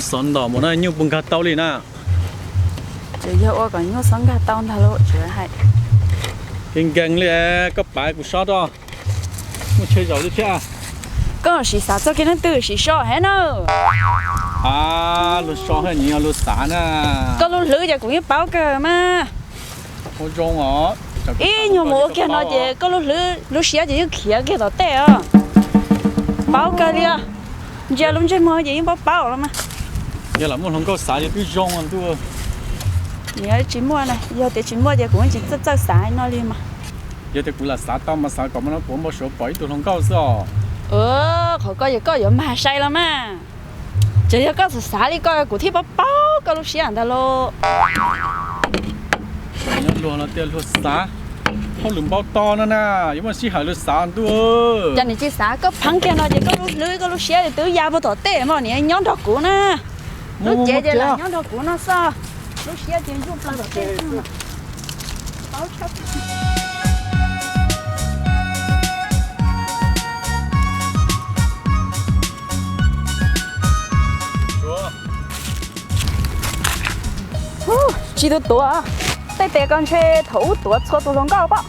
Xov ntom mus na, nyuj puas nkag tau li na? Tseem yog ua kom nyuj xob nkag tau ntag lauj, tseem hais. Kev nkees li, koj pav kuv sob rau. Muaj chaw zaum li thiab. Koj sim xav txoj kev neeg twg sim so heev na. A, luag so nyias luag xav na. Koj lub hlwb ces kuv yeej paub kawg mas. Ua zoo os. Ib nyuag mus ua kiag no ces koj lub hlwb lub siab ces yeej khiav kiag tom tej os. Paub kawg li os. Ntsia lub ntsej muag ces yeej paub paub los mas. Yog lam muaj hluas nkauj xav ces twb zoo ntuj. Nws tsis muaj na, yog tias tsis muaj ces kuv tsis txawj txawj xav no li mas. Yog tias kuv lam xav tau mas xav kom mas no kuv npau suav pom ib tug hluas nkauj xwb os. Qhov koj yog koj yuav mag sai los mas. Tseem yog koj xav xav li koj kuv thiaj paub paub koj lub siab ntag lauj. Nyob luag no tias luag xav, hauj lwm npau taws no na, yuav muaj sij hawm luag xav ntuj. Cas nws tsis xav koj pheeb kiag no ces koj lub hlwb koj lub siab twb ya puag tom tej mas nws nyob nrog kuv na. Lub cev ces lam nyob nrog kuv no xwb. Lub siab ces ntsuj plaws tom tej xwb. Tsis tuav tuav, tej tes ko ntshe thaum ub tuav txhua tus hluas nkauj pom.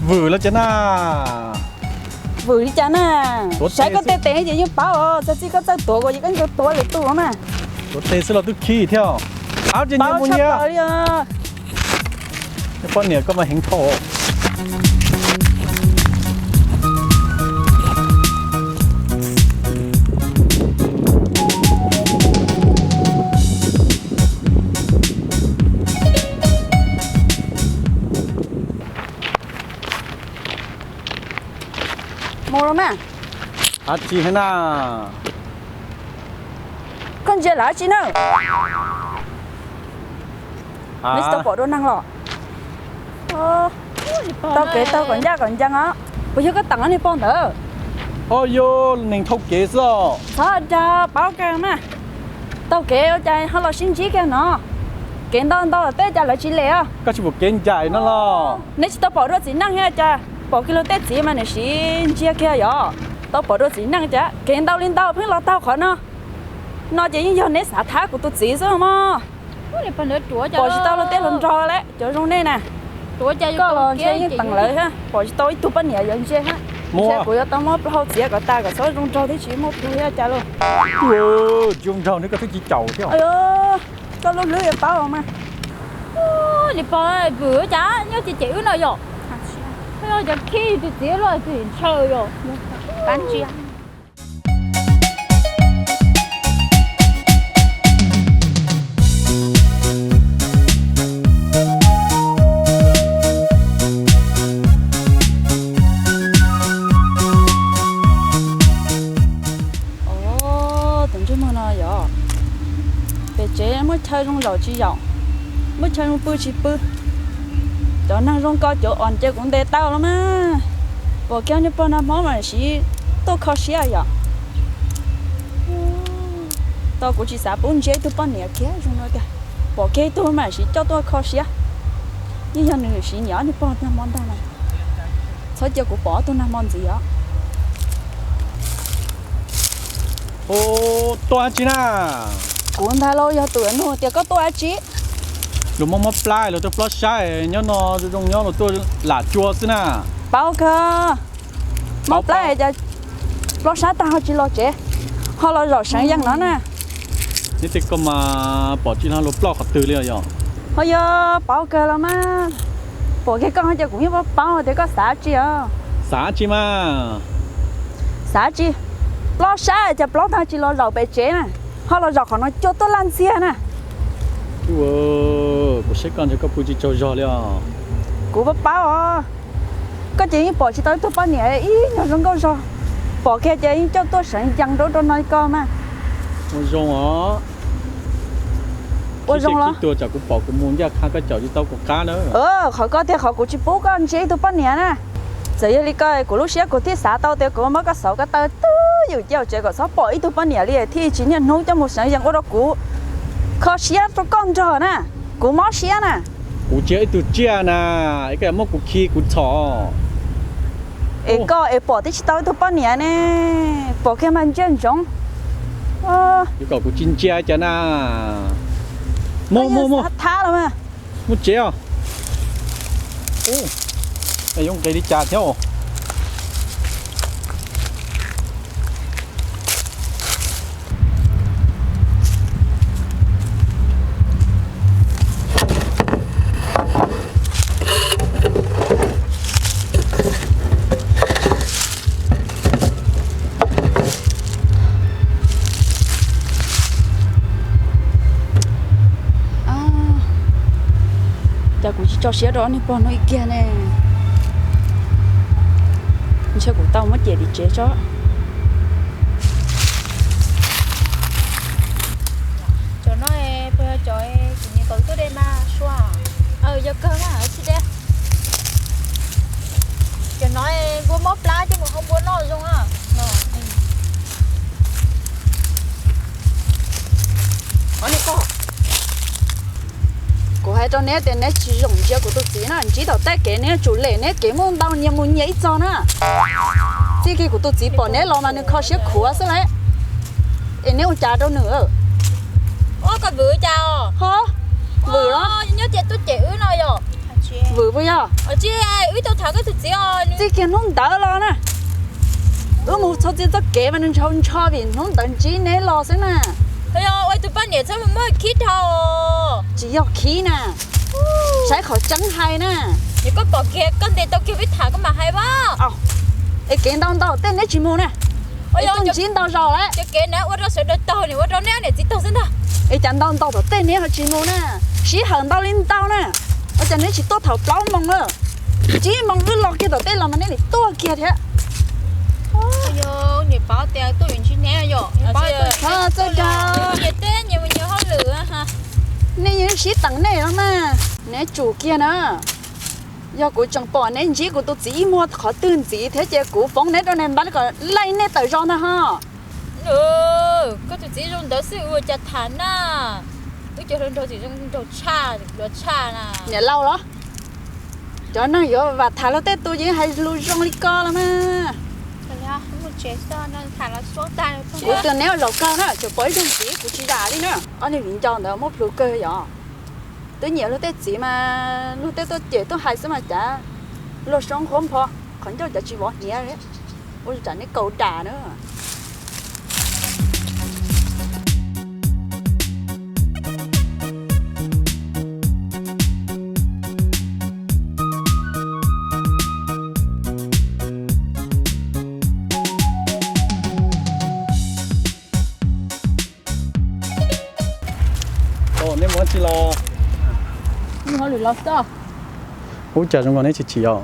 Vwm los cas na? Vwm li cas na? Saib koj tej tes ces yeej paub os, txog txij koj txawj tuav ko ces koj tuav lwm tus na. Tuav tes xwb los twb khib thiab. Ab, ces nyias mus nyias li. Poj niam koj mas heev dhau. Mus los mas. Ab tsi heev na. Koj ntsia lawv tsi na. Neb tsis tau pom dua neeg los? Taug kev taug kom ncaj kom ncees os. Puas yog koj teem niag pog ntawd? Os, yog neeg taug kev xwb os. Txhob dag, paub kawg mas. Taug kev ua cas ho los sib ntsib kiag no? Kev ntau ntau tej cas lawv tsis les os. Koj tsis pom kev ncaim no los? Neb tsis tau pom dua txiv neej thiab cas? Pom kiag luag tej txiv mas nws siv ntsia kiag yom. Tau pom dua txiv neej cas kev ntau li ntau pheej los taug qhov no. No ces yeej yog neb xav thab kuv tus txiv xwb mog. Pom tsis tau luag tej hluas nraug lawm cov zoo nej na. Koj los ntshe yeej teem lawv thiab, pom tsis tau ib tug poj niam yuav ntsia thiab. Ntshe kuv yuav tau muab plaub hau txiav kom tas kom txhob zoo nraug thiab tsis muaj plhu thiab cas lauj. Zoo nraug neb koj twb tsis caum thiab. Koj lub hlwb yuav paub mas. Li pog vwm cas nyob ces cem wb no yom. Cov khib tus txiv luaj tus ntshaw yom. Tus ntsej muag no yog pem tsev muaj chaw zoo zaum tsis zaum, muaj chaw zoo pw tsis pw. Cov neeg zoo ko cov os ces kuv ntes tau los mas. Pom kiag niag pog nag hmo mas siv tuaj kho siab yom. Tau kuv tsis xav pub ntsia ib tug poj niam kiag zoo no tiag. Pom kiag ib tug mas siv coj tuaj kho siab. Yeej yog nws siv nyiam ob niag pog nag hmo ntag na. Txhob cia kuv pom ob tug nag hmo ntxiv os. Tuaj dab tsi na? Kuv ntag lauj, yog tus nug tias koj tuaj dab tsi. Luag mob mob plab luag tuaj plob saib, nyob no zoo nyob luag tuaj lam cua xwb na. Paub kawg. Mob plab cas plob saib tag ho tsis los tsev, ho los zaum seev yees no na. Neb tej koj mas pom tsis los luag ploj qhov twg li os yom. Ho yog paub kawg los mas, pom kiag koj ho ces kuv yeej paub paub tias koj xav tsi os. Xav tsi mas? Xav tsi? Plob saib cas plob tag tsis los zaum pem tsev na, ho los zaum qhov no cua tuaj laj ntxiag na. Kuv saib koj ntshe koj pw tsis tsaug zog li os. Kuv paub paub os. Koj ces yeej pom tsis tau ib tug poj niam ib nyuag zoo nkauj zog, pom kiag ces yeej coj tuaj seev yees rau rau no li koj mas. Ua zoo os. Ua zoo los? Tuaj tsam kuv pom kuv mus ncaj qha koj caum tsis tau kuv qab na. Qhov koj tiag qhov kuv tsis pub koj ntsia ib tug poj niam na. Txawm yog li ko kuv lub siab kuv thiaj xav tau tias kuv muab koj xauv ko taw twb ywm cia tsev kom txhob pom ib tug poj niam li thiaj tsis niaj hnub coj mus seev yees ua rau kuv kho siab rau koj nrog na. Kuv mob siab na. Kuv tsis yog ib tug tsiaj na, es koj yuav muab kuv khi kuv txhom. Es koj es pom twb tsis tau ib tug poj niam ne, pom kiag mas ntsia ntsoov. Yuav kom kuv tsis ntsia cas na. Muaj, muaj, muaj. Thab los mas. Muaj tsev os. Yuav nqis li cas thiab? Cas kuv tsis tso siab rau ob niag pog no ib kiag ne. Ntshe kuv tau muab cem tim tsev tso. Cov no puas yog cov kuv nyiam nkaus tuaj de mas sua? Yog kawg mas tsis de. Cov no npua mob plab coj mus hau npua noj zoo na. Kuv hais rau neb tias neb tsis zoo ntsia kuv tus txiv na, ntsib tom tej kev neb yuav tsum lem neb kev muaj ntau nyias mus nyias ib txog na. Txij kiag kuv tus txiv pom neb los mas nws kho siab khuav xwb lauj. Es neb ua cas rau nws? Ho, vwm los? Nyob tias tuaj cem wb no yom? Vwm puas yog? Tsis, wb tau tham koj tus txiv os. Txij kiag hnub ntawd los na, wb mus txhua txhia txoj kev mas nws ntshaus ntsho vim hnub ntawd ntsib neb los xwb na. Ua tus poj niam txhob mus muab khib dhau. Tsis yog khib na, saib qhov tseeb hais na. Yog koj pom kiag koj ntes tau kiag peb tham koj mam hais as. Es kev ntau ntau tej neb tsis mus na. Es tuaj ntsib ntau zaus lawm. Cov kev na ua rau sawv daws taug, ua rau neb niam txiv taug xwb ntag. Es cas ntau ntau tom tej neb ho tsis mus na? Sij hawm ntau li ntau na, ua cas neb tsis tuaj thaum plaub moos na? Tsib moos wb los kiag tom tej los mas neb nim tuaj kiag thiab. Niam paub tias tuaj yuav ntsib neb yom. Txawj dag. Nyias teb nyias mus nyias hauj lwm. Nej yeej sib teem nej los mas. Neb tsum kiag na. Yog kuv tseem pom neb ntsib kuv tus txiv ib muag qhov twg ntxiv thiab ces kuv foob neb rau nais npab kom laij nej tawm zos ntag ho. Koj tus txiv zoo ntawd xwb ua cas tham na. Wb cov hluas nraug txim zoo nraug tshaj, luav tshaj na. Niam laus los? Cov neeg yuav vam tham luag tej tus yeej hais lus zoo li ko los mas. Kuv twb neb ua zaum kawg na, tseem pom ib zaug ntxiv kuv tsis zam li na. Ob niag viv ncaus ntawd muaj plhus kawg yom. Twb nyiam luag tej txiv mas luag tej tuaj cem tuaj hais xwb mas cas luag soob huab npho, qhov ncauj cas tsis vov hniav li. Ua tsam neb kaus dam na. Neb mus dab tsi los? Mus hauj lwm los xwb. Ub, cas zoo nkaus neb chim chim os.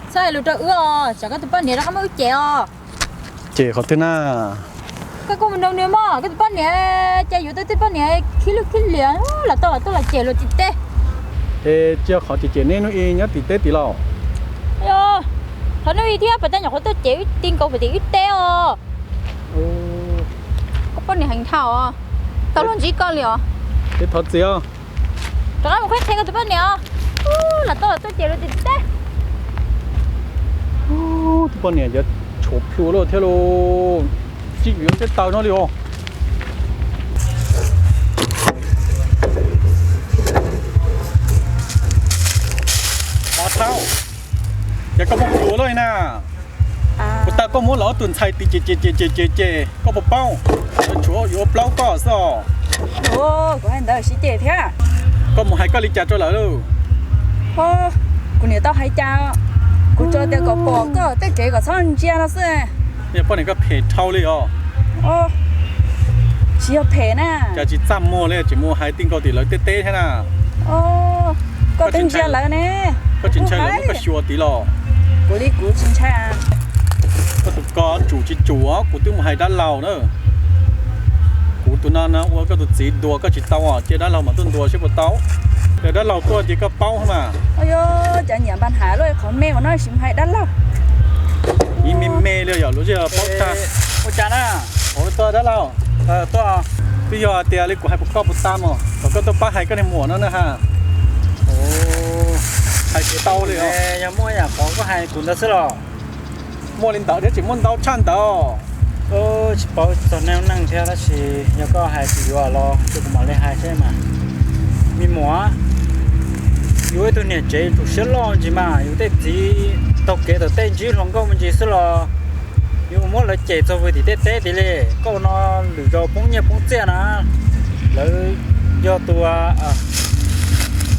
Txhob hais lus rau wb os, tsam koj tus poj niam rov qab muab wb cem os. Cem qhov twg na? Koj kuj mus nrog nws mog, koj tus poj niam ces yuav tau tej poj niam khib lwj khib liam, los tau los tuaj los cem luag tim teb. Es tsis yog qhov cem cem neb hnub ib nyob tim teb tid los? Qhov hnub ib thiab pas tas nyuam qhuav tuaj cem wb ti nkaus pem tim wb teb os. Koj poj niam heev dhau os, tau luag ntsib koj li os. Ces thov txim os. Rov qab mus qhib qhia koj tus poj niam os. Lam tau los tuaj cem luag tim teb. Tus poj niam cov tshuav plhu luaj thiab lauj. Tsis yuav tej taw no li os. Pov thawb, ces koj muab kuv luag li na. Kuv tau koj muab lawv ob tug ntxhais tis ces ces ces ces ces ces koj puas paub? Lawv tshuav yuav ua plaub koj xwb os. Kuv hais ntawd sib cem thiab. Koj mus hais koj li cas rau lawv lauj? Kuv niam tau hais cas, kuv tsuas tias kom pom koj tej kev kom txhob ntsia no xwb. Yog poj niam koj phem dhau li os. Tsis yog phem na. Cas tsis txaj muag li tseem mus hais ti nkaus tim lawv tej teb thiab na. Koj twb ntsia lawv ne. Koj tsis ntshai lawv muab koj xyuas tid los? Kuv li kuv tsis ntshai. Koj tus ko tsum tsis tsum os, kuv twb mus hais dab laug na. Kuv tus no na ua koj tus txiv ntuas koj tsis tau os, cia dab laug mam tuaj ntuas seb puas tau. Yog dab laug tuaj ces koj paub mas. Yog cov nyiam npa has luaj qhov me ua no tsis mus hais dab laug. Ib me me li yog lub zej paub tag. Ua cas na? Ua tuaj dab laug. Tuaj. Twb yog tias li kuv hais puas koj puas tau mas kom koj tuaj pab hais koj niag muam no na ha. Tau li. Yog muaj yam qhov koj hais kuv ntawd xwb los? Muaj li ntawd thiab, tsis muaj ntau tshaj ntawd. Tsis paub txog nej neej thiab, tab sis yog koj hais tsis yuav los ces kuv mam li hais seb mas. Me muam, yus ib tug niam tsev yus tsum siab loj ntsis mas, yus tej txiv taug kev tom tej ntsib hluas nkauj me ntsis xwb los yus muab lawv cem txog pw tim tej teb tid li. Koj no lwm zaus poob nyiaj poob txiaj na. Lawv yog tus,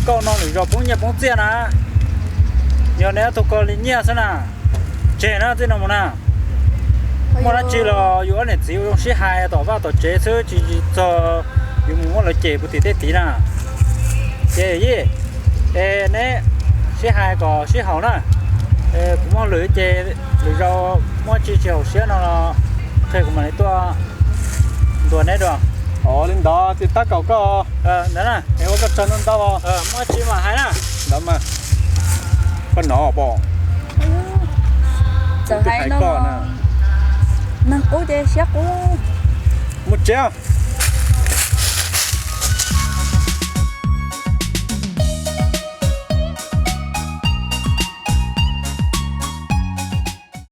koj no lwm zaus poob nyiaj poob txiaj na. Yog neb ob tug ko li nyiaj xwb na. Tseg na, txij no mus na. Muaj dab tsi los yus ob niam txiv ua zoo sib hais tom vaj tom tsev xwb, tsis txog yus mus muab lawv cem pw tim tej tid na. Ces yij, es neb sib hais kom sib haum na. Kuv muaj lwm ces lwm zaus muaj tsi tsis haum siab no los tseg kuv mam li tuaj ntuas neb dua. Ua li ntawd ces tab kaum koj ntawd na. Es ua koj tsaug ntau ntau. Muaj tsi mam hais na. Ntawd mas koj hnov pom. Txawm hais no, neeg qub ces siab qub. Mus tsev.